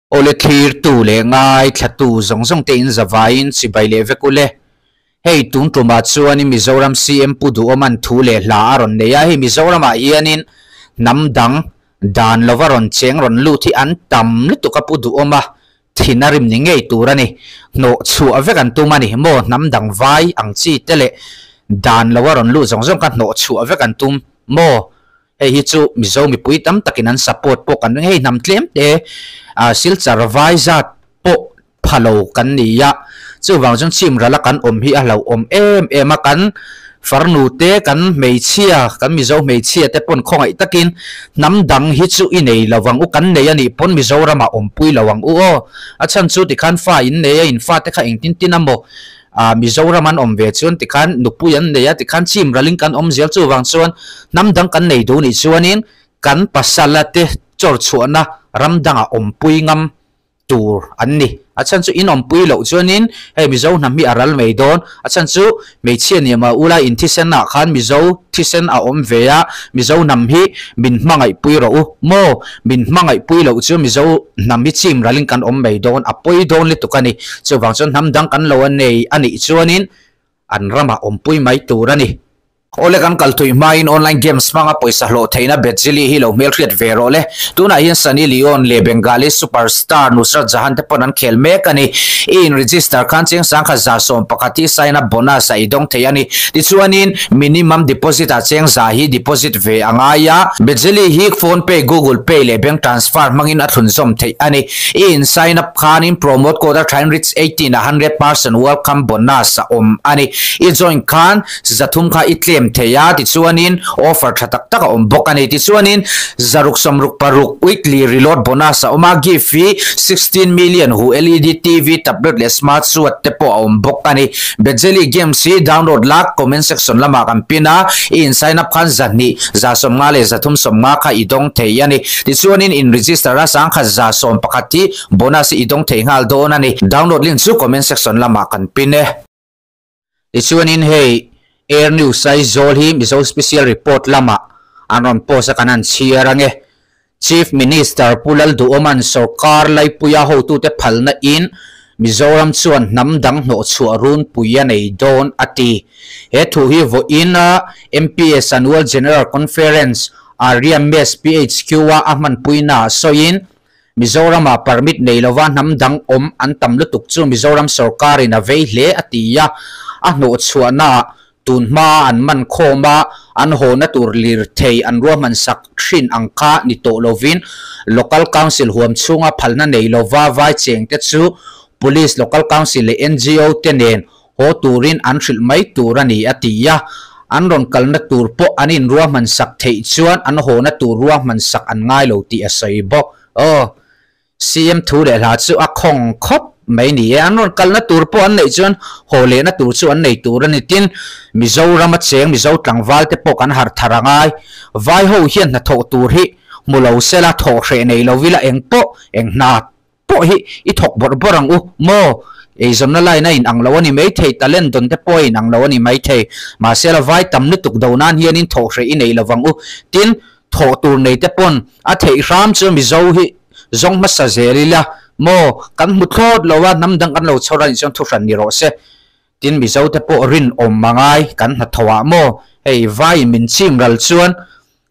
Awle thlirtu leh ngaithlatu zawng zawng te in zavaiin chibai leh vek ule. Hei tun tumah chuanin Mizoram CM Pu Duhawman thu leh hla a rawn nei a, hei Mizoramah hianin hnam dang dan lova rawn cheng rawn lut hi an tam lutuk a Pu Duhawma thin a rim ni ngei tur a ni. Hnawh chhuah vek an tum a ni maw hnam dang vai ang chi te leh dan lova rawn lut zawng zawng kha hnawh chhuah vek an tum maw? Hei hi chu Mizo mipui tam takin an support pawh kan ring. Hei hnam tlem te Silchar vai zat pawh pha lo kan ni a, chuvang chuan chimral a kan awm hi a hlauhawm em em a, kan farnu te, kan hmeichhia, kan Mizo hmeichhia te pawn khawngaih takin hnam dang hi chu i nei lo ang u, kan nei a nih pawn Mizoramah awmpui lo ang u aw. A chhan chu tikhan fa in nei a, in fate kha engtin tin a maw? Ah Mizoram an awm ve chuan tikhan nupui an nei a, tikhan chim ralin kan awm zel chuvang chuan hnam dang kan nei duh nih chuanin kan pasala te chawr chhuahna ram dangah awmpui ngam tur an ni. A chhan chu in awmpui loh chuanin hei Mizo hnam hi a ral mai dawn. A chhan chu hmeichhia nia mah ula in thisen ah khan Mizo thisen a awm ve a, Mizo hnam hi min hmangaihpui rawh u maw? Min hmangaihpui loh chu Mizo hnam hi chim ralin kan awm mai dawn, a pawi dawn lutuk a ni. Chuvang chuan hnam dang kan lo a nei a nih chuanin an ramah awmpui mai tur a ni. Awle kan kal thui hmain online games hmanga pawisa hlawh theihna Bedzili hi lo hmelhriat ve rawh le. Tunah hian Sunny Leone leh Bengali superstar Nusrat Jahan te pawn an khel mek a ni. I in register khan cheng sangkhat 111 hi sign up bonus a i dawng thei a ni. Tichuanin minimum deposit ah cheng za hi deposit ve a ngai a. Bedzili hi phone pay, Google pay leh bank transfer hmangin a thlunzawm theih a ni. I in sign up khanin promote code a thain rich 18 a 100% welcome bonus a awm a ni. I join khan zathum kha i tlem thei a, tichuanin offer tha tak tak a awm bawk a ni. Tichuanin zaruk sawmruk paruk weekly reload bonus a awm a, gift hi 16 million hu LED TV, tablet leh smart watch te pawh a awm bawk a ni. Bedzeli games hi download la comment section lamah kan pin a, i in sign up khan zahnih 150 leh 350 kha i dawng thei a ni. Tichuanin in register a sangkhat 111 hi bonus hi i dawng thei nghal dawn a ni. Download link chu comment section lamah kan pin e. Tichuanin hei Air News Aizawl hi Mizo Special Report lamah an rawn post a kan han chhiar ange. Chief Minister Pu Lalduhawma'n sorkar laipuia hotute phalna in Mizoram chuan hnam dang hnawhchhuah runpui a nei dawn a ti. He thu hi vawiin a MPS Annual General Conference Arya Mess PHQ-a a hmanpuinaah sawiin Mizoramah permit nei lova hnam dang awm an tam lutuk chu Mizoram sorkarin a vei hle a ti a, a hnawhchhuahnaah tun hmaa an man khawm a, an hawna tur lirthei an ruahman sak thin ang kha ni tawh lovin Local Council huam chhunga phalna nei lova vai chengte chu Police, Local Council leh NGO te nen haw turin an hrilh mai tur a ni a ti a, an rawn kalna tur pawh an inruahman sak theih chuan an hawna tur ruahman sak an ngai lo tih a sawi bawk. Aw, CM thu leh hla chu a khawng khawp mai ni e, an rawn kalna tur pawh an neih chuan haw lehna tur chu an nei tur a ni. Tin, Mizorama cheng Mizo tlangval te pawh kan harh thar a ngai. Vai ho hian hnathawh tur hi hmu lo sela thawh hreh nei lo ila eng pawh eng hna pawh hi i thawk bawrh bawrh ang u maw? Eizawnna line a inang lo a ni maithei, talent dawn te pawh a inang lo a ni maithei. Mahse la vai tam lutuk do nan hianin thawh hreh i nei lovang u. Tin, thawh tur nei te pawn a theih hram chu Mizo hi zawng hmasa zel ila maw? Kan hmu thlawt lo a, hnam dang kan lo chhawr a nih chuan thuhran ni rawh se. Tin, Mizo te pawh rinawm a ngai kan hnathawh ah maw? Hei vaiin min chim ral chuan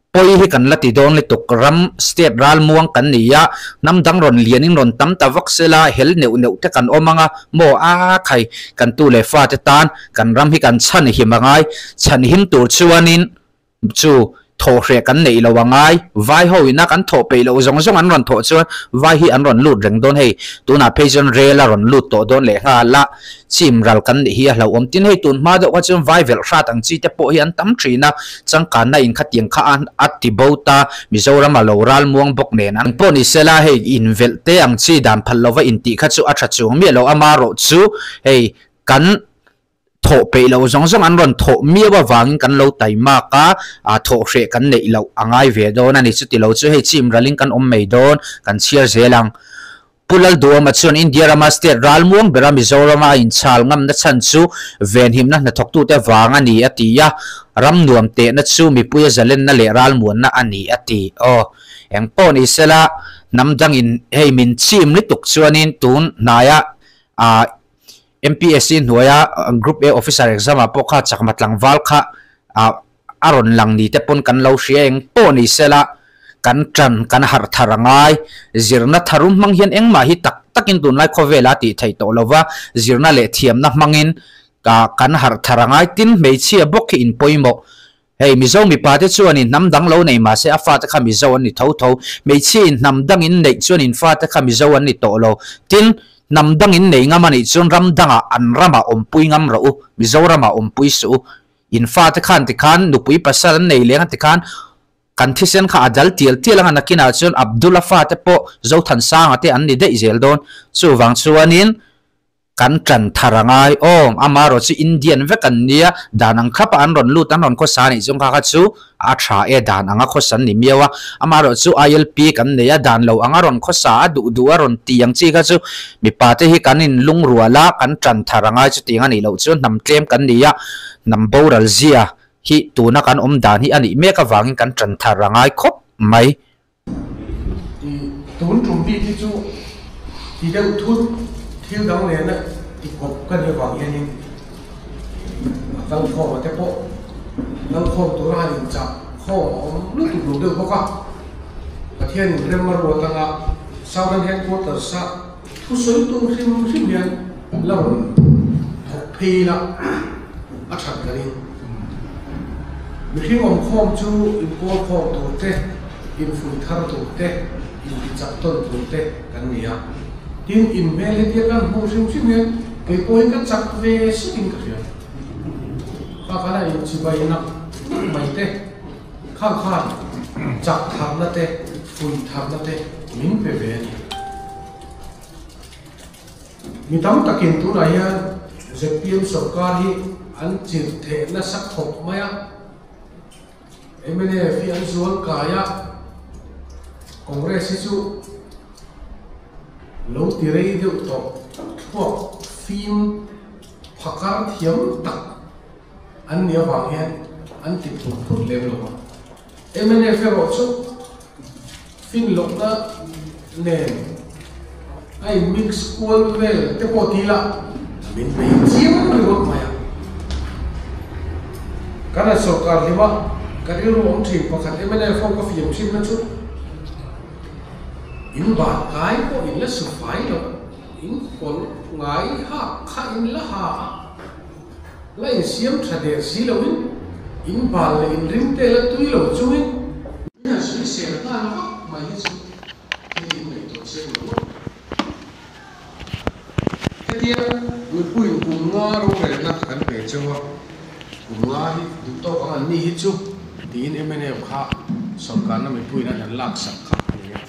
Pawi hi kan la ti dawn lutuk, ram, state ralmuang kan ni a, hnam dang rawn lian in rawn tam ta vak sela, hel neuh neuh te kan awm ang a, maw a khai, kan tu leh fa te tan kan ram hi kan chhan him a ngai, chhan him tur chuanin chu thawh hreh kan neih lo a ngai, vai ho ina kan thawh peih loh zawng zawng an rawn thawh chuan vai hi an rawn lut reng dawn hei, tunah phei chuan rel a rawn lut tawh dawn leh nghal a. Chim ral kan nih hi a hlauhawm. Tin, hei tun hma deuh kha chuan vai velh hrat ang chi te pawh hi an tam thin a, changkanna in khatiang kha a ti bo ta, Mizoram a lo ral muang bawk nen an pawh ni sela hei invelh te ang chi dan phal lova intih kha chu a tha chuang miah lo, amarawh chu hei kan thawh peih loh zawng zawng an rawn thawh miau avangin kan lo taimak a, thawh hreh kan neih loh a ngai ve dawn a ni. Chuti lo chu hei chim ralin kan awm mai dawn, kan chhiar zel ang. Pu Lalduhawma chuan India rama state ralmuang bera Mizorama a inchhal ngamna chhan chu venhimna hnathawktute vang a ni a ti a, ram nuam tehna chu mipuia zalenna leh ralmuanna a ni a ti. Aw, eng pawh ni sela, Hnam dangin hei min chim lutuk chuanin tun hnaia ah MPSC hnuaia Group A Officer exam ah pawh kha chakma tlangval kha ah a rawn lang ni te pawn kan lo hria eng pawh ni sela kan tan kan harh thar a ngai. Zirna tharum hmang hian engmah hi tak takin tunlai khawvela tih theih tawh lova zirna leh thiamna hmangin ka kan harh thar a ngai. Tin, hmeichhia bawk hi in pawimawh. Hei, Mizo mipa te chuanin hnam dang lo nei mahse a fate kha Mizo an ni tho tho. Hmeichhia in hnam dang in neih chuan in fate kha Mizo an ni tawh lo. Tin, hnam dang in nei ngam a nih chuan ram dangah an ramah awmpui ngam rawh u, Mizoramah awmpui suh u. In fate khan tikhan nupui pasal an nei leng a tikhan kan thisen kha a dal tial tial anga nakinah chuan Abdul-a fate pawh Zothansanga te an ni daih zel dawn. Chuvang chuanin Kan ṭan thar a ngai awm. Amaherawh chu Indian vek an nia, dan ang thlapa an rawn lut an rawn khawsa a nih chuan kha kha chu a ṭha e, dan anga khawsa an ni miau a. Amaherawh chu ILP kan nei a, dan lo anga rawn khawsa a duh duh a rawn ti ang chi kha chu mipa te hi kan inlungrual a, kan ṭan thar a ngai chutiang a nih loh chuan hnam tlem kan ni a, hnam boral zia hi tuna kan awm dan hi a nih mek avangin kan ṭan thar a ngai khawp mai. Tun tum bik hi chu ti deuh thut thil dang nena ti kawp ka nih avang hianin a kal khawm a te pawh kal khawm tura han inchah khawm a awm lutuk lo deuh bawk a. Pathianin rem a ruat anga Southern Headquarters a thusawi tur hrim hrim hian la rawn thawk phei ila a that ka ring. Mihring awmkhawm chu inpawl khawm tur te, infuih thar tur te, intichak tawn tur te kan ni a. Tin, inhmel hetia kan hmuh hrim hrim hian kei pawh hi ka chak ve sukin ka hria. Kha khan a inchibai nak nak mai te, khang khan chak tharna te, fuih tharna te min pe ve a ni. Mi tam takin tunah hian zpm sorkar hi an chirh theh nasa khawp mai a, mnf hi an zual kai a, Congress hi chu lo ti rei deuh tawh thluak fim phakar thiam tak an nih avang hian an ti phut phut lem lo a. Mnf erawh chu fin lohna nen a in mix kual vel te pawh ti ila min bei chiang ringawt mai a. Kan han sawrkar hlim a, ka rilru awm thin pakhat mnf ho ka fiam thin na chu in ban kai pawh in la su fai lo, in kawr ngai hak kha in la ha a. La insiam tha der si loin, in bal leh in rim te la tui lo chungin. Min han sawi sel nghal vak mai hi chu thil in ngaihtuah chiang lo ngawt. Hetia mipuiin kum nga rorelna kan pe cheu a, kum nga hi duh tawk ang an ni hi chu tiin mnf kha sawrkarna mipuiin an han laksak kha a ni a.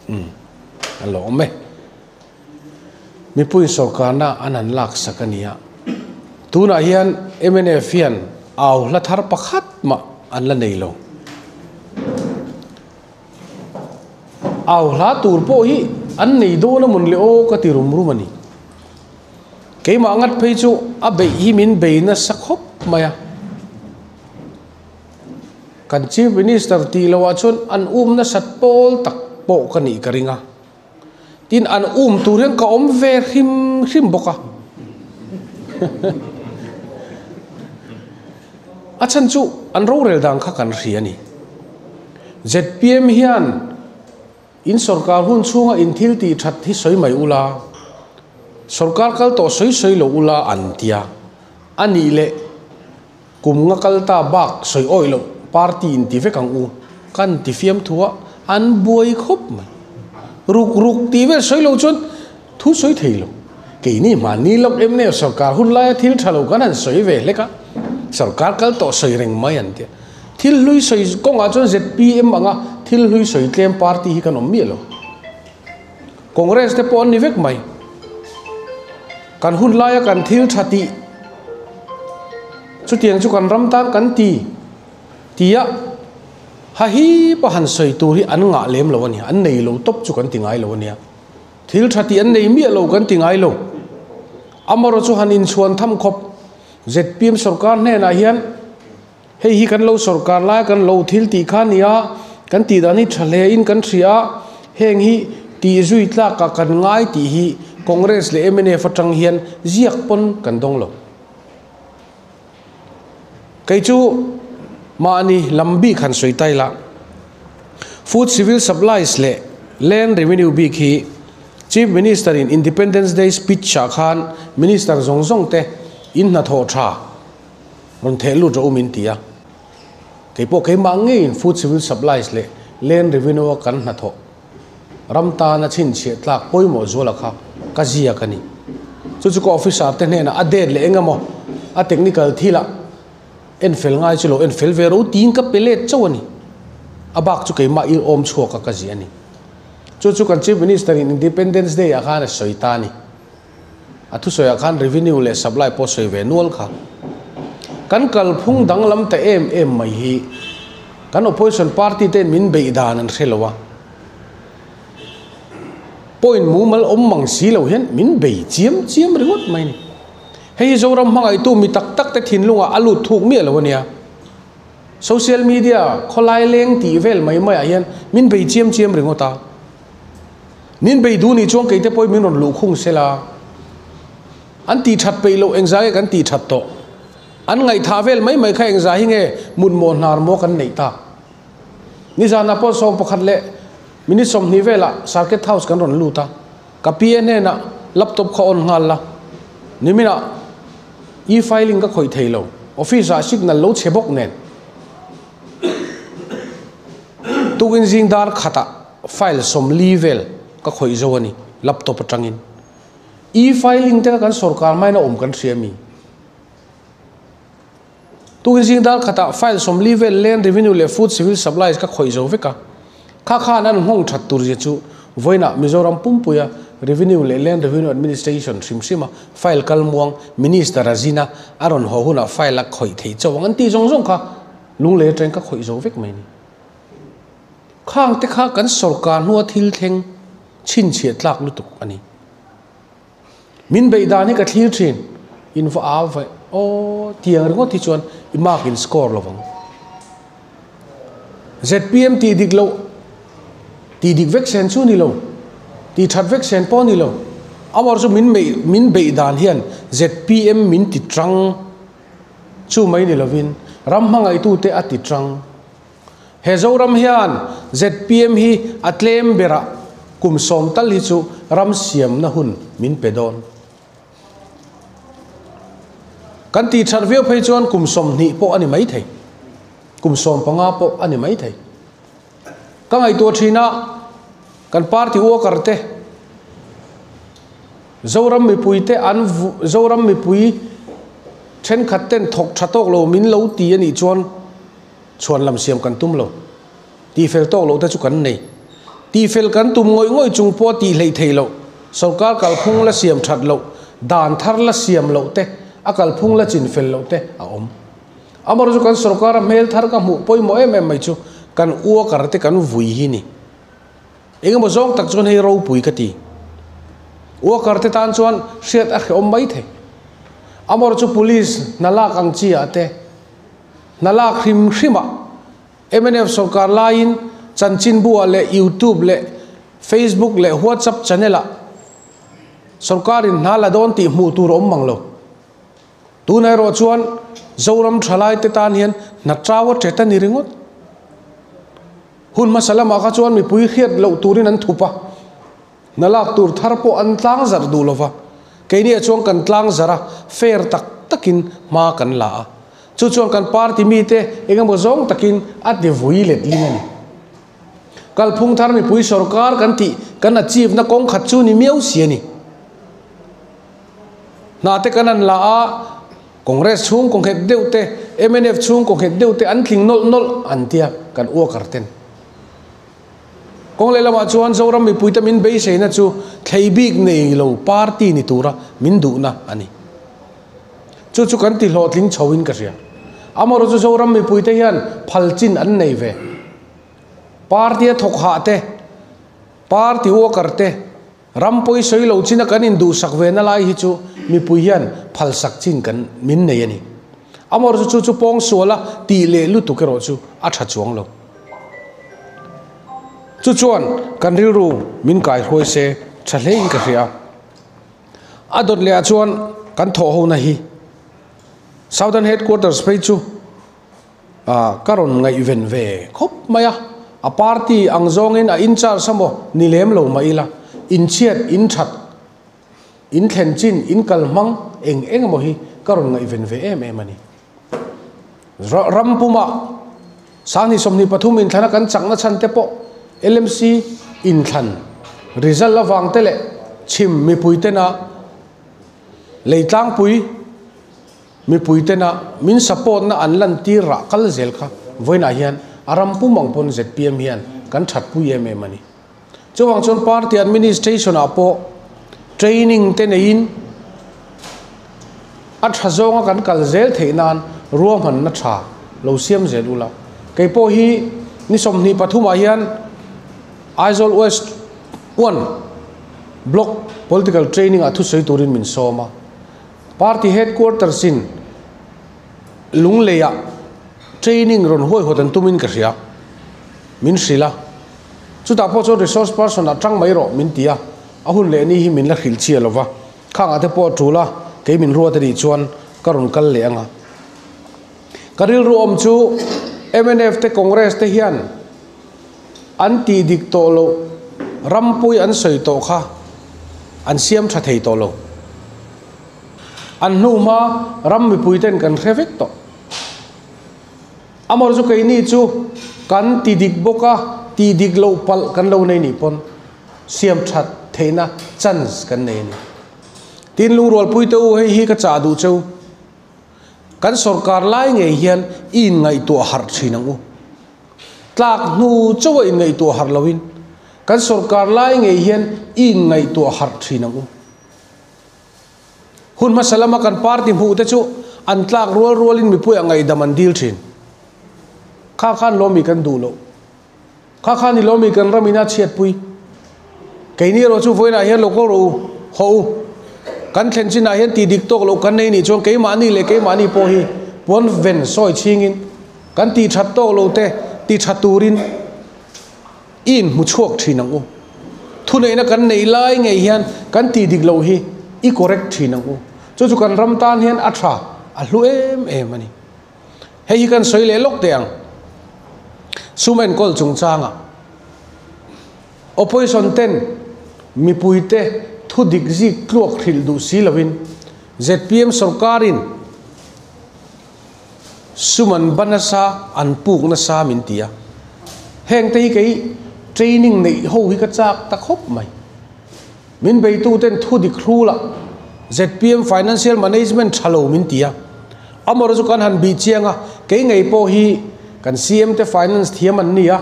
Umm a lawm e. Mipui sawrkarna an han laksak a ni a, tunah hian mnf hian au hla thar pakhat mah an la nei lo. Au hla tur pawh hi an nei dawn a mawn le aw ka ti rum rum a ni. Keimah ngat phei chu a beih hi min bei nasa khawp mai a. Kan Chief Minister tih loh ah chuan an um nasat pawl tak pawh ka nih ka ring a. Tin an um tur hian ka awm ve hrim hrim bawk a. A chhan chu an rorel dan kha kan hria a ni. Zpm hian in sorkar hun chhunga in thil tih that hi sawi mai ula, sorkar kal tawh sawi sawi lo ula an tia. A nih leh Kum nga kal ta bak sawi awih loh party in ti vek ang u, kan ti fiam thu a, an buai khawp mai. Ruk ruk tih vel sawi lo chuan thu sawi thei lo. Keini hmanni lawk em nge sorkar hun laia thil tha lo kan han sawi ve hlek a, sorkar kal tawh sawi reng mai an tia. Thil hlui sawi kawngah chuan zpm anga thil hlui sawi tlem party hi kan awm miah lo. Congress te pawh an ni vek mai. Kan hun laia kan thil tha tih chutiang chu kan ram tan kan ti tia ha hi pa han sawi tur hi an ngah lem lo a ni. An nei lo tawp chu kan ti ngai lo a nia. Thil tha tih an nei miah lo kan ti ngai lo. Amarawh chu han inchhuan tham khawp zpm sorkar hnenah hian hei hi kan lo sorkar lai kan lo thil tih kha nia. Kan tih dan hi tha hle in kan hria a, heng hi tih zui tlak ah kan ngai tih hi Congress leh mnf atang hian ziak pawn kan dawng lo. Kei chu mahni lam bik han sawi tai la, Food Civil Supplies leh Land Revenue bik hi Chief Minister in Independence Day speech ah khan Minister zawng zawng te in hnathawh tha rawn theh lut rawh u min ti a. Kei pawh keimah ngeiin Food Civil Supplies leh Land Revenue a kan hnathawh ram tana chhinchhiah tlak pawimawh zuala kha ka ziak a ni. Chu chu ka officer te hnenah a date leh eng emaw a technical thilah en fel ngai chu lo en fel ve ro tiin ka pe let chauh a ni. A bak chu keimah ir awm chhuak a ka ziah a ni. Chu chu kan Chief Minister in Independence Day ah khan a sawi ta a ni. A thusawiah khan revenue leh supply pawh sawi ve nual kha. Kan kalphung danglam ta em em mai hi kan opposition party ten min beih dan an hre lo a. Point mumal awm mang si lo hian min bei chiam chiam ringawt mai a ni. Hei hi Zoram hmangaihtu mi tak tak te thinlungah a lut thuk miah lo a nia. Social media khawlai leng tih vel mai maiah hian min bei chiam chiam ringawt a. Min bei duh nih chuan keite pawhin min rawn luh khung se la, an tih that peih loh engzah nge kan tih that tawh? An ngaihthah vel mai mai kha engzah hi nge mut maw hnar maw kan neih tak? Nizanah pawh 11 leh minute 20 velah Circuit House kan rawn lut a, ka PA hnenah laptop kha on nghal la, niminah e-filing ka khawih thei lo, office ah signal lo chhe bawk nen. Tukin zing dar khatah file 40 vel ka khawih zo a ni laptop atangin. E-filing te kha kan sorkar hmain a awm kan hria mi? Tukin zing dar khatah file 40 vel Land Revenue leh Food Civil Supplies ka khawih zo vek a. Kha khan an nghawng that tur zia chu vawiinah Mizoram pumpuia Revenue leh Land Revenue Administration hrim hrima file kal muang Minister a zin a, a rawn haw hunah file a khawih theih chauh ang an tih zawng zawng kha lunglei atangin ka khawih zo vek mai a ni. Khang te kha kan sorkar hnua thil thleng chhinchhiah tlak lutuk a ni. Min beih dan hi ka thlir thin, in va au vaih aw tiang ringawt hi chuan i mark in score lo vang. ZPM tih dik loh, tih dik vek sen chu ni lo, tih that vek sen pawh ni lo. Amor chu min meih min beih dan hian ZPM min ti tang chu mai ni lovin ram hmangaihtute a ti tang. He Zoram hian zpm hi a tlem berah kum 10 tal hi chu ram siamna hun min pe dawn. Kan tih that viau phei chuan kum 20 pawh a ni mai thei. Kum 15 pawh a ni mai thei. Ka ngaihtuah thin a, kan party worker te, Zoram mipui te an Zoram mipui thenkhat ten thawk tha tawk lo min lo ti a nih chuan chhuan lam siam kan tum lo. Tihfel tawk loh te chu kan nei. Tihfel kan tum ngawih ngawih chung pawh a tih hleih theih loh. Sorkar kalphung la siam that loh, dan thar la siam loh te, a kalphung la chin fel loh te a awm. Amaherawhchu chu kan sorkar a hmel thar ka hmuh pawimawh em em mai chu kan worker te kan vui hi ni. Engemaw zawng tak chuan hei ropui ka ti. Worker te tan chuan hriat a hrehawm mai thei. Amaherawhchu chu police hna lak ang chi ah te, hna lak hrim hrim ah mnf sorkar laiin chanchinbu ah leh youtube leh facebook leh whatsapp channel ah sorkar in hna la dawn tih hmuh tur a awm mang lo. Tunah erawh chuan Zoram thalai te tan hian hna chau a tet a ni ringawt. Hun hmasa lamah kha chuan mipui hriat loh turin an thup a, hna lak tur thar pawh an tlang zarh duh lova, keiniah chuan kan tlang zarh a, fair tak takin hma kan la a. Chu chuan kan party mite eng emaw zawng takin a ti vui let ling a ni. Kalphung thar mipui sorkar kan tih kan achieve na kawng khat chu ni miau si a ni. Hna te kan an la a, Congress chhung kaw nghet deuh te, mnf chhung kaw nghet deuh te an tling nawlh nawlh an tia kan worker ten. Kawng lehlamah chuan Zoram mipuite min beiseina chu thlei bik nei lo party ni tura min duhna a ni. Chu chu kan ti hlawhtling chhoin ka hria. Amaherawhchu chu Zoram mipuite hian phal chin an nei ve. Party a thawk hah te, party worker te, Ram pawi sawi lo china kan induhsak ve na lai hi chu mipui hian phalsak chin kan min nei a ni. Amaherawhchu chu chu pawng suala tih leh lutuk erawh chu a tha chuang lo. Chu chuan kan rilru min kaihruai se tha hlein ka hria. A dawt leh ah chuan kan thawh ho na hi Southern Headquarters phei chu ka rawn ngaihven ve khawp mai a. A party ang zawngin a in-charge emaw ni lem lo mah ila, inchhiat, inthat, inthlen chin, inkal hmang eng eng emaw hi ka rawn ngaihven ve em em a ni. Ram puma Sanghnih 23 inthlana kan chakna chhan te pawh LMC inthlan result avang te leh chhim mipui tena leitlangpui mipui tena min support na an lantir rah kal zel kha vawiinah hian a ram pum ang pawn zpm hian kan thatpui em em a ni. Chuvang chuan party administration ah pawh training te neiin a tha zawnga kan kal zel theih nan ruahmanna tha lo siam zel ula. Kei pawh hi ni 23 ah hian Aizawl West 1 Block Political Training ah thusawi turin min sawm a. Party headquarters in Lunglei ah training rawn huaihawt an tumin ka hria. Min hrilh a. Chutah pawh chuan resource person ah tang mai rawh min ti a, a hun leh ni hi min la hrilh chiah lova, khangah te pawh a tul a, kei min ruat a nih chuan ka rawn kal leh ang a. Ka rilru awm chu mnf te Congress te hian an tih dik tawh loh rampui an sawi tawh kha an siam tha thei tawh lo. An hnuhma ram mipui ten kan hre vek tawh. Amawr chu keini chu kan ti dik bawk a, tih dik loh palh kan lo nei nih pawn siam that theihna chance kan nei a ni. Tin, lungrualpui te u, hei hi ka chah duh cheu. Kan sorkar lai ngei hian i inngaihtuah harh thin ang u. Tlak hnu chauha inngaihtuah harh loin kan sorkar lai ngei hian i inngaihtuah harh thin ang u. Hun hmasa lama kan party hmuh te chu an tlak rual rualin mipuiah ngaihdam an dil thin. Kha khan lawmi kan duh loh. Kha khan i lawmi kan ram ina chhiatpui. Keini erawh chu vawiinah hian lo kal rawh u, haw u. Kan thlen chinah hian tih dik tawk loh kan nei nih chuan keimahni leh keimahni pawh hi puan ven sawi chhingin kan tih that tawk lo te ti tha turin I inhmu chhuak thin ang u. Thuneihna kan neih lai ngei hian kan tih dik loh hi i correct thin ang u. Chu chu kan ram tan hian a tha, a hlu em em a ni. Hei hi kan sawi leh lawk teh ang. Sum enkawl chungchangah Opposition ten mipuite thu dik zik tluak hrilh duh si lovin zpm sorkarin Sum an ba nasa, an puk nasa min ti a. Heng te hi kei training neih ho hi ka chak ta khawp mai. Min beitu ten thu dik hrul a, zpm financial management tha lo min ti a. Amawr chu kan han bih chiang a, kei ngei pawh hi kan CM te finance thiam an ni a,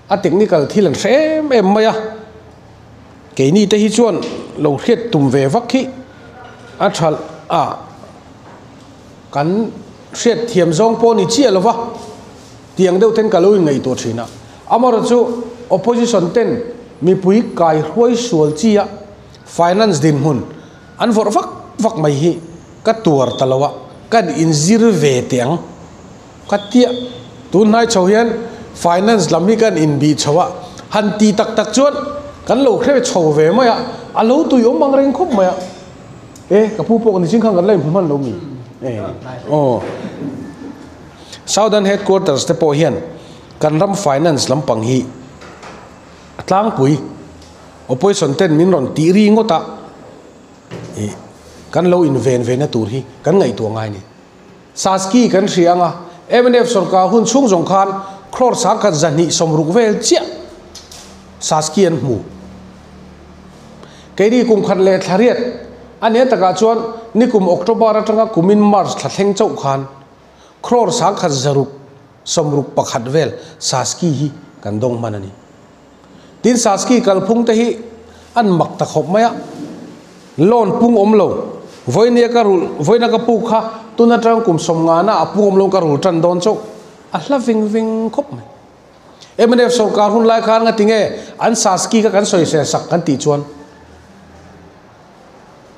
a technical thil an hre em em mai a. Keini te hi chuan lo hriat tum ve vak hi a tha a. Kan hriat thiam zawng pawh ni chiah lova tiang deuh ten ka lo inngaihtuah thin a. Amaherawhchu chu opposition ten mipui kai hruai sual chi a finance dinhmun an vawrh vak vak mai hi ka tuar ta lo a, kan inzir ve teh ang ka tia. Tun hnai chho hian finance lam hi kan inbih chho a, han ti tak tak chuan kan lo hre chho ve mai a, a lo tui awm ang reng khawp mai a. E ka pu pawh ni ching khan kan la inhmu hman lo mi? E aw. Southern Headquarters te pawh hian kan ram finance lampang hi a tlangpui opposition ten min rawn tih ri ngawt a, i kan lo inven ve na tur hi kan ngaihtuah ngai a ni. Saski kan hria ang a, mnf sorkar hun chhung zawng khan crore sangkhat 260 vel chiah Saski an hmu. Keini kum khat leh thla riat a nia takah chuan nikum October atanga kumin March thla thleng chauh khan crore sangkhat 661 vel Saski hi kan dawng hman a ni. Tin Saski kalphung te hi an mak ta khawp mai a, loan pung awm lo, vawinia ka rulh, vawiina ka puk kha tun atang kum 50 na a pung awm lo ka rul tan dawn chauh a hla veng veng khawp mai. Mnf sorkar hun lai khan nga tinge an Saski kha kan sawi se sak kan tih chuan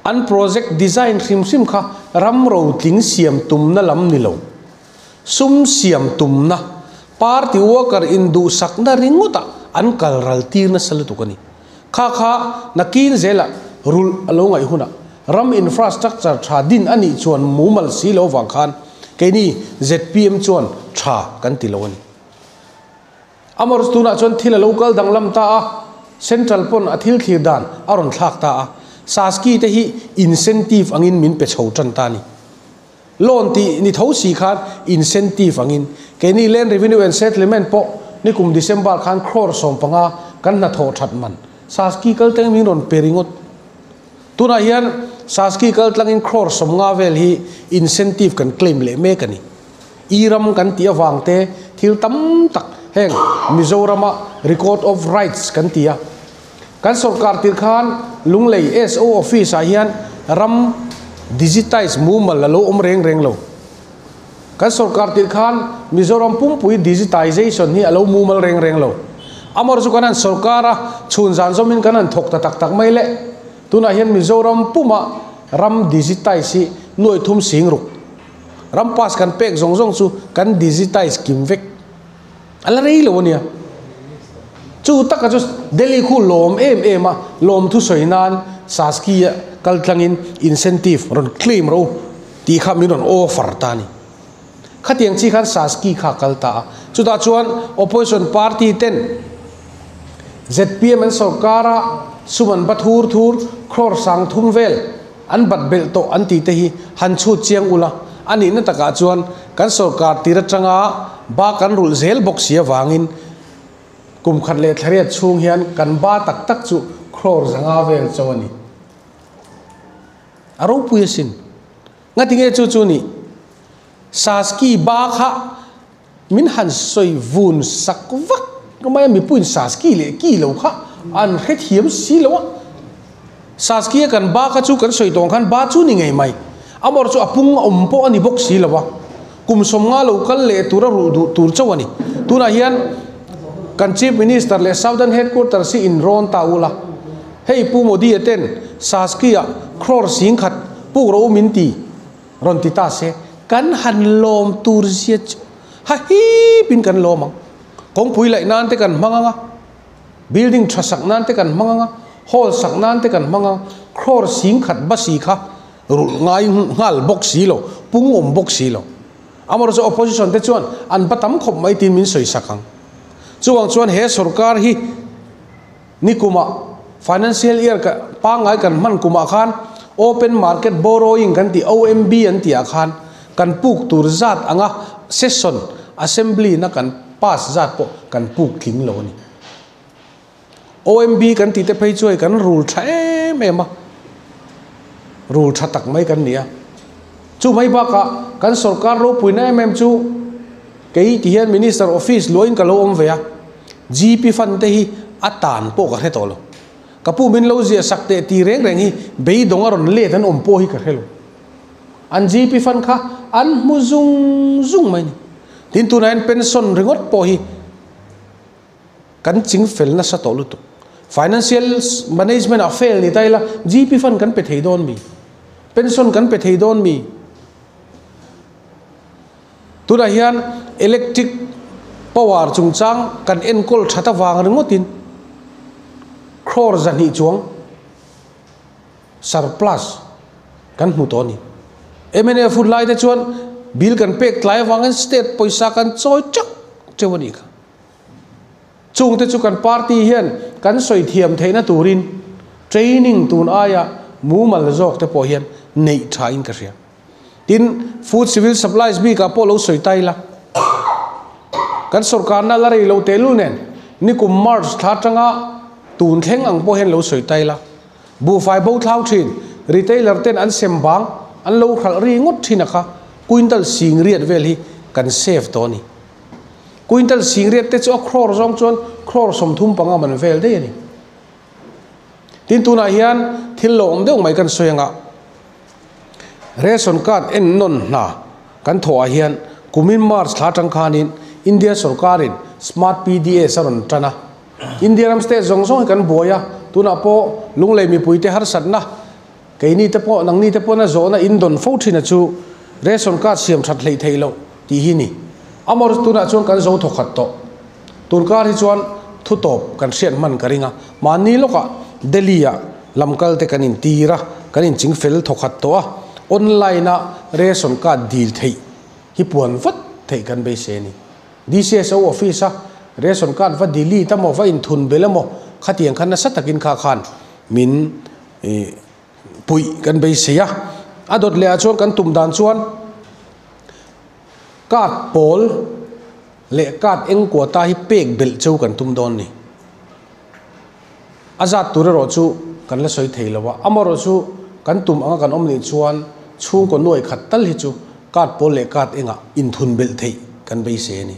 an project design hrim hrim kha ram rotling siam tumna lam ni lo, sum siam tumna, party worker induhsakna ringawtah an kal ral tir nasa lutuk a ni. Kha kha nakin zela rulh a lo ngaih hunah ram infrastructure tha din a nih chuan mumal si lo vang khan keini zpm chuan tha kan ti lo a ni. Amor tunah chuan thil a lo kal danglam ta a, central pawn a thil thlir dan a rawn thlak ta a, Saski te hi incentive angin min pe chho tan ta a ni. Loan tih ni tho si khan incentive angin keini Land Revenue and Settlement pawh nikum December khan crore 15 kan hnathawh that man Saski kal teng min rawn pe ringawt. Tunah hian Saski kal tlangin crore 50 vel hi incentive kan claim leh mek a ni. I ram kan tih avang te thil tam tak heng Mizorama Record of Rights kan ti a. Kan sorkar tir khan Lunglei SO office ah hian ram digitize mumal a lo awm reng reng lo. Kan sorkar tir khan Mizoram pumpui digitization hi a lo mumal reng reng lo. Amor chu kan han sorkar a, chhun zan zawmin kan han thawk ta tak tak mai le. Tunah hian Mizoram puma ram digitize hi nuai thum sing ruk. Ram pass kan pek zawng zawng chu kan digitize kim vek. A la rei lo a nia. Chu taka chu Delhi khu lawm em em a, lawm thu sawi nan Saski a kal tlangin incentive rawn claim ro tih kha min rawn offer ta a ni. Khatiang chi khan Saski kha a kal ta a. Chutah chuan opposition party ten zpm an sorkar a, sum an ba thur thur, crore 3000 vel an bat belh tawh an tih te hi han chhut chiang ula, a nihna takah chuan kan sorkar tir atanga ba kan rulh zel bawk si avangin kum khat leh thlariat chhung hian kan ba tak tak chu crore 500 vel chaw a ni. A ropui asin. Ngatinge chu chu ni? Saski ba kha min han sawi vun sak vak mai a, mipuiin Saski leh ki lo kha an hrethiam si lo a. Saski a kan ba kha chu kan sawi tawng khan ba chu ni ngei mai. Amor chu a pung a awm pawh a ni bawk si lo a. Kum 50 lo kal leh tur a ruh duh tur chauh a ni. Tunah hian kan Chief Minister leh Southern Headquarters hi inrawn ta ula. Hei Pu Modi a ten Saski ah crore 10,000 puk rawh u min ti rawn ti ta se kan han lawm tur zia chu ha hip in kan lawm ang. Kawngpui laih nan te kan hmang anga, building tha sak nan te kan hmang anga, hall sak nan te kan hmang anga, crore 10,000 basi kha rulh ngai nghal bawk si lo, pung awm bawk si lo. Amor chu opposition te chuan an ba tam khawp mai tin min sawi sak ang. Chuwang chuan he sarkar hi nikuma financial year ka pangai kan hman kuma khan open market borrowing kan ti OMB an ti a khan kan puk tur zat anga session assembly na kan pass zat pawh kan puk tling lo ani. OMB kan ti te phei chuai kan rule tha em em a, rule tha tak mai kan ni a. Chu mai baka kan sarkar ro puina em em chu kei ti hian minister office loin ka lo awm ve a, GP fund te hi a tan pawh ka hre tawh lo. Ka pu min lo zia sak te ti reng reng hi beidawng a rawn let an awm pawh hi ka hre lo. An GP fund kha an hmu zung zung mai ni. Tin tunah hian pension ringawt pawh hi kan ching fel nasa tawh lutuk. Financial management a fail ni ta ila GP fund kan pe thei dawn mi, pension kan pe thei dawn mi. Tunah hian electric power chungchang kan enkawl that awang ringawtin crore 200 chuang surplus kan hmu tawh ni. MNF hun lai te chuan bill kan pek tlai awangin state pawisa kan chawi teuh teuh a ni kha. Chung te chu kan party hian kan sawi thiam theihna turin training tun aia mumal zawk te pawh hian neih tha in ka hria. Tin food civil supplies bi ka pawh lo sawi tai la. Kan sarkar na la rei lo te lul nen nikum March thla tanga tun thleng ang pawh hian lo sawi tai la. Bu fai bo thlau thin retailer ten an sem bang an lo hral ri ngot thin a kha quintal sing riat vel hi kan save to ni. Quintal sing riat te chu a crore zawng chuan crore 35 man vel dei ani. Tin tunah hian thil lo awm deuh mai kan sawi anga ration card en non hna kan thaw ah hian kumin March thla tang khanin India sarkarin smart PDS a rawn tan a. India ram state zawng zawng hi kan buai a, tunah pawh lunglei mipui te harsatna keini te pawh nangni te pawh na zawhna in dawn fo thin a chu ration card siam that hlei thei lo tih hi ni. Amor tunah chuan kan zo thawkhat tawh. Tun kar hi chuan Thu tawp kan hriat hman ka ring a, mahni lawkah Delhi ah lamkal te kan in tir a, kan in ching fel thawkhat tawh a, online a ration card dil theih hi puan vat theih kan beisei a ni. DCSO office a ration card va delete a maw, va inthun belh emaw khatiang khan nasa takin kha khan min puih kan beisei a. A dawt leh ah chuan kan tum dan chuan card pawl leh card eng quota hi pek belh cheu kan tum dawn ni. A zat tur erawh chu kan la sawi thei lo a, amaherawh chu kan tum anga kan awm nih chuan chhungkaw nuai khat tal hi chu card pawl leh card engah inthun belh theih kan beisei a ni.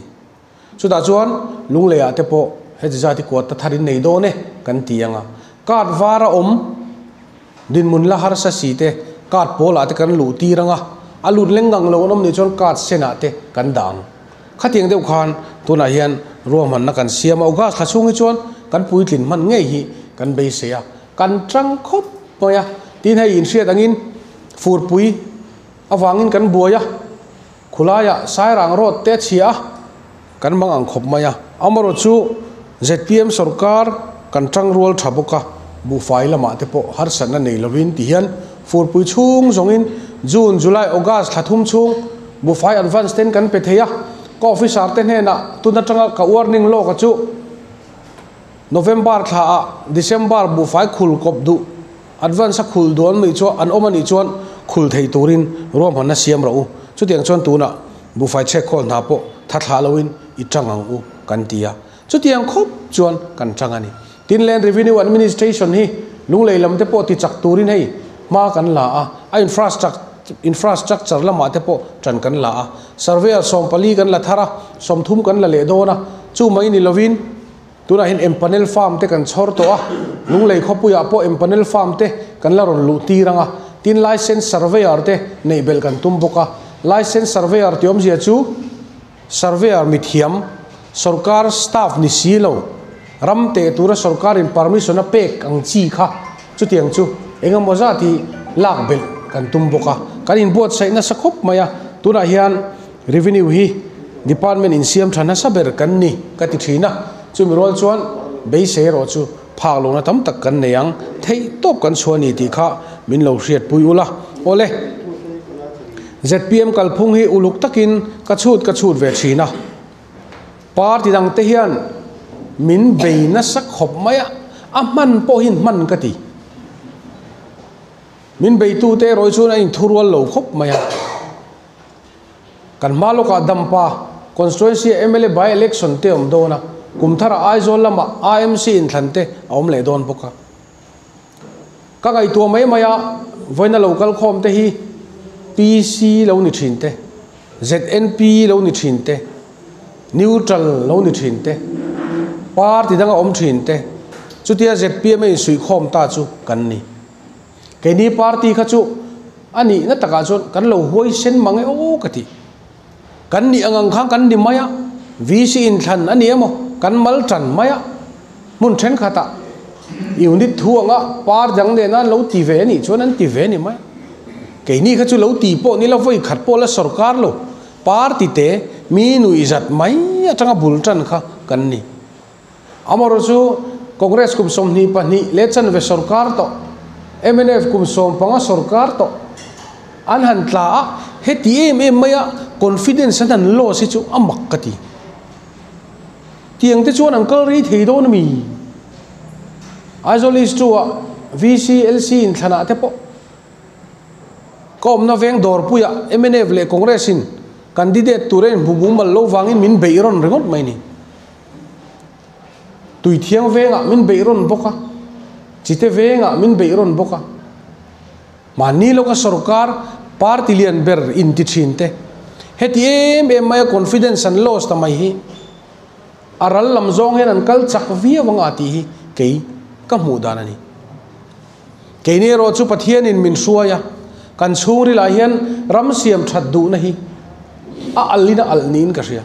Chutah chuan Lungleiah te pawh heti zat hi quota thar in nei dawn e kan ti ang a, card var a awm dinhmun la harsa si te card pawlah te kan luh tir ang a, a lut leng ngang lo an awm nih chuan card senah te kan dah ang. Khatiang deuh khan tunah hian ruahmanna kan siam a, August thla chhung hi chuan kan puitlin hman ngei hi kan beisei a, kan tang khawp mai a, tin hei inhriat angin furpui avangin kan buai a, khulaiah Sairang road te a chhia a, kan mang ang khawp mai a, amaherawh chu zpm sorkar kan tang rual tha bawk a, buhfai lamah te pawh harsatna nei lovin ti hian furpui chhung zawngin June, July, August thla thum chhung buhfai advance ten kan pe thei a, ka officer te hnenah tun atanga ka warning lawk a chu November thla ah December buhfai khul kawp duh advance a khul duh an nih chuan an awm a nih chuan khul thei turin ruahmanna siam rawh u, chutiang chuan tunah buhfai chhek khawl hna pawh tha thlah loin i tang ang u kan ti a. Chutiang khawp chuan kan tang a ni. Tin, Land Revenue Administration hi lunglei lam te pawh ti chak turin hei hma kan la a, a infrastructure lamah te pawh tan kan la a. Surveyor 14 kan la thar a, 30 kan la leh dawn a. Chu mai ni lovin tunah hian empanel farm te kan chhawr tawh a, lunglei khawpuiah pawh empanel farm te kan la rawn luh tir ang a. Tin, Licence Surveyor te neih belh kan tum bawk a. Licence Surveyor tih awmzia chu. Surveyor mithiam, sorkar staff ni si lo, ram teh tura sorkarin permission a pek ang chi kha chutiang chu eng emaw zat hi lak belh kan tum bawk a, kan inbuatsaih nasa khawp mai a, tunah hian revenue hi department insiam tha nasa ber kan ni ka ti thin a, chumi rual chuan beisei erawh chu phak lohna tam tak kan nei ang, theih tawp kan chhuah a ni tih kha min lo hriatpui ula, awle. Zpm kalphung hi uluk takin ka chhut ka chhut ve thin a, party dang te hian min bei nasa khawp mai a, a hman pawh hi hman ka ti. Min beitu te erawh hi chuan a inthurual lo khawp mai a. Kan hma lawkah Dampa constituency ah mla by election te a awm dawn a, kum tharah Aizawl lamah AMC inthlan te a awm leh dawn bawk a. Ka ngaihtuah mai mai a, vawiina lo kal khawm te hi PC lo ni thin te, ZNP lo ni thin te, neutral lo ni thin te, party danga awm thin te, chutia zpm a insuihkhawm ta chu kan ni. Keini party kha chu a nihna takah chuan kan lo huaisen mang e aw ka ti. Kan nih ang ang khan kan ni mai a, VC inthlan a ni emaw kan mal tan mai a, hmun thenkhatah unit thu anga par dang nena an lo ti ve a nih chuan an ti ve a ni mai a. Keini kha chu lo ti pawh ni la vawi khat pawh la sorkar lo party te mi nuihzat mai atanga bul tan kha kan ni. Amaherawh chu Congress kum 22 leh chanve sorkar tawh, mnf kum 15 sorkar tawh an han tla a, heti em em maia confidence an han loss hi chu a mak ka ti. Tiang te chuan an kal rei thei dawn a mi? Aizawl East 2 ah VC, LC inthlanah te pawh ka awmna veng dawrpuiah mnf leh Congress in candidate tur a inhmu mumal lo vangin min beih rawn ringawt mai ni. Tui thiang vengah min beih rawn bawk a, chite vengah min beih rawn bawk a. Mahni lawka sorkar party lian ber inti thin te, heti em em maia confidence an lost ta mai hi a ral lam zawng hian an kal chak viau anga tih hi kei ka hmuh dan a ni. Keini erawh chu Pathianin min hruai a, kan chhungrilah hian ram siam that duhna hi a alhin a alh niin ka hria.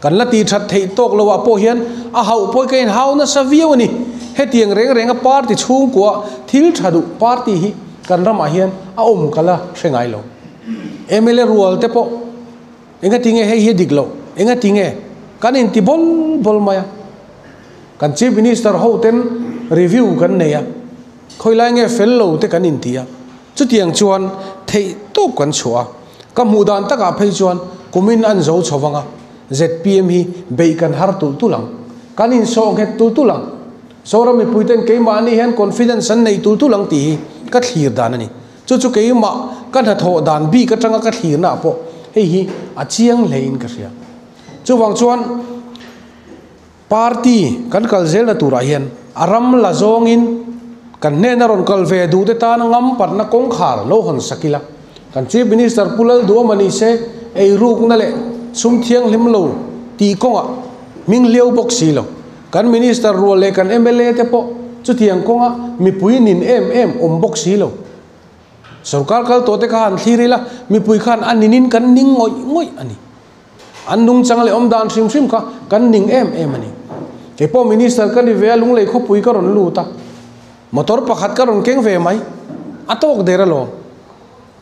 Kan la tih that theih tawk loh ah pawh hian a hauh pawh hi ka inhau nasa viau a ni. Hetiang reng renga party chhungkua thil tha duh party hi kan ramah hian a awm ka la hre ngai lo. Mla rual te pawh enga tinge hei hi a dik loh, enga tinge kan inti bawl bawl mai a. Kan Chief Minister ho ten review kan nei a, khawilai nge fel lo te kan inti a, chutiang chuan theih tawp kan chhuah a. Ka hmuh dan takah phei chuan kumin an zo chho vang a, zpm hi beih kan har tulh tulh ang, kan insawh nghet tulh tulh ang, Zoram mipuiten keimahni hian confidence an nei tulh tulh ang tih hi ka thlir dan a ni. Chu chu keimah ka hnathawh dan bik atanga ka thlirnaah pawh hei hi a chiang hlein ka hria. Chuvang chuan party kan kal zelna turah hian a ram la zawngin kan hnena rawn kal ve duhte tana ngampatna kawngkhar lo hawn sak ila, kan Chief Minister Pu Lalduhawma ni se eirukna leh sum thianghlim lo tih kawngah hming hliau bawk si lo. Kan Minister rual leh kan mla te pawh chutiang kawnga mipui nin em em awm bawk si lo. Sorkar kal tawh te kha han thlir ila, mipui khan a ninin kan ning ngawih ngawih a ni. An nungchang leh awmdan hrim hrim kha kan ning em em a ni. Kei pawh Minister ka ni ve a, Lunglei khawpui ka rawn lut a, motor pakhat ka rawn keng ve mai, a tawk der alawm.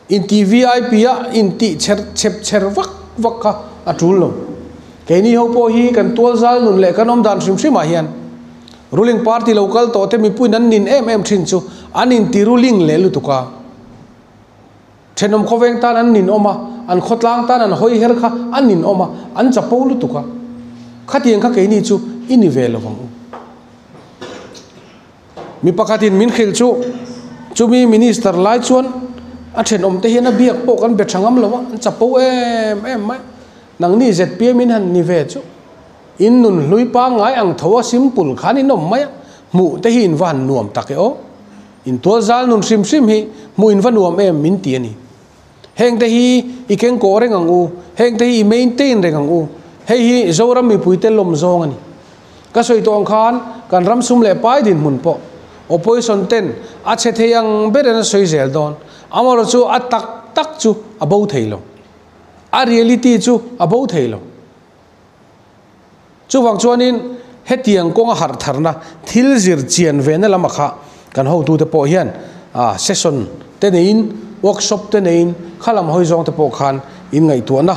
Inti vip a intih chher chhep chher vak vak kha a tul lo. Keini ho pawh hi kan tual zal nun leh kan awmdan hrim hrim ah hian ruling party lo kal tawh te mipuiin an nin em em thin chu an inti ruling leh lutuk a. Thenawm khawveng tan an nin awm a, an khawtlang tan an hawi her kha an nin awm a, an chapo lutuk a. Khatiang kha keini chu i ni ve lovang u. Mi pakhatin min hrilh chu, chumi minister lai chuan a thenawmte hian a biak pawh kan be tha ngam lo a, an chapo em em mai. Nangni zpm in han ni ve chu, in nun hlui pangngai ang tho a simple khan in awm mai a, hmuh te hi in va han nuam tak e aw. In tual zal nun hrim hrim hi hmuh in va nuam em min ti a ni. Hengte hi i kengkawh reng ang u, hengte hi i maintain reng ang u. Hei hi Zoram mipuite lawm zawng a ni. Ka sawi tawh ang khan kan ram sum leh pai dinhmun pawh opposition ten a chhe thei ang ber in a sawi zel dawn. Amaherawh chu a tak tak chu a bo thei lo. A reality chu a bo thei lo. Chuvang chuanin hetiang kawnga harh tharna thil zir chian vena lama kha kan hotute pawh hian session te neiin workshop te neiin kha lam hawi zawng te pawh khan in ngaihtuahna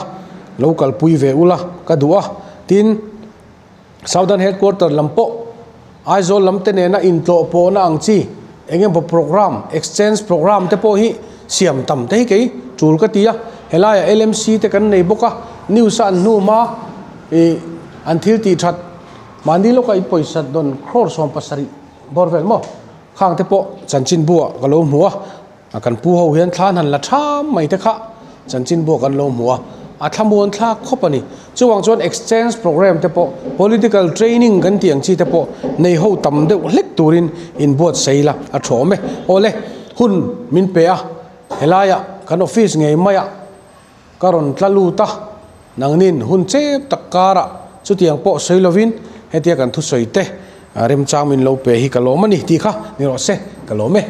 lo kalpui ve ula ka duh a. Tin, Southern Headquarter lam pawh Aizawl lam te nena intlawh pawhna ang chi eng emaw program, exchange program te pawh hi siam tam te hi kei tul ka ti a. Helaiah LMC te kan nei bawk a, news a an hnu hma ih an thil tih that mahni lawka in pawisa dawn crore 70 bawr vel maw khang te pawh chanchinbu ah ka lo hmu a. A kan pu ho hian thla an han la tham mai te kha chanchin buak an lo hmu a, a thlamuan thlak khawp a ni. Chuvang chuan exchange programme te pawh, political training kan tih ang chi te pawh nei ho tam deuh hlek turin inbuatsaih ila a tha awm e. Awle, hun min pe a, helaiah kan office ngei maiah ka rawn tla lut a, nangnin hun chep tak karah chutiang pawh sawi lovin hetia kan thusawi te remchang min lo pe hi ka lawm a ni tih kha ni rawh se, ka lawm e.